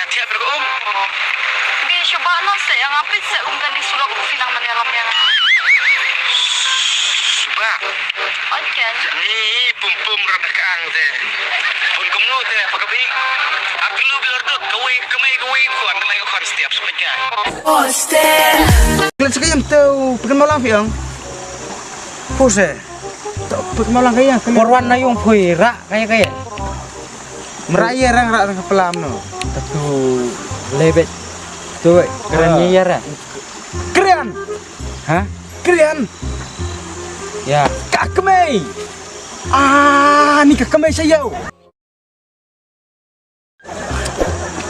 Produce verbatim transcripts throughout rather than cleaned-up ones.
Thiah pyrkhat um. Bi shuba no se yang apit se um kan disulok ku pinang mane lam yang. Shuba. Oke. Ni pum pum rada kang te. Pun kumno te pakabi. Atlu bilor dut kawei kamai kawei kuan kamai kuan setiap sepeka. Klet sa ka ïam te u pynmawlang phi ong. Puse. To pynmawlang ka ïam. Porwan na yung phui ra ka ïa ka ïa. Mra ïa rang ra rang ka plam no. Tatu lebet. Tu kren ïa ïa ra. Kren. Ha? Kren. Ya. Ka kmei. Ah, ni ka kmei sa ïa.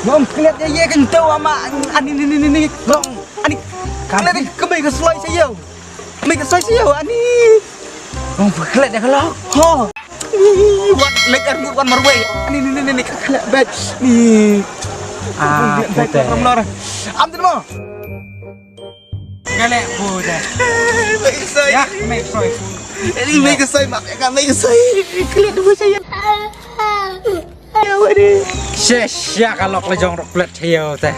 Ngom klet ïa ïa kan tu ama. Ani ni ni ni ni. Long. Ani. Klet ïa ka kmei ka sloi sa ïa. Kmei ka sloi sa ïa ani. Ngom klet ïa ka long. Ho. Wat lek ar ngut wan marwei. Ani ni ni ni ni ka klet bet. Ni. Ah, pute. Ram lor. Am tin mo. Kale pute. Mei ka sloi. Ya, mei ka sloi. Ani mei ka sloi mak ka mei ka sloi. Klet ïa sa ïa. Shisha ka lok la jong rok plet hiu te.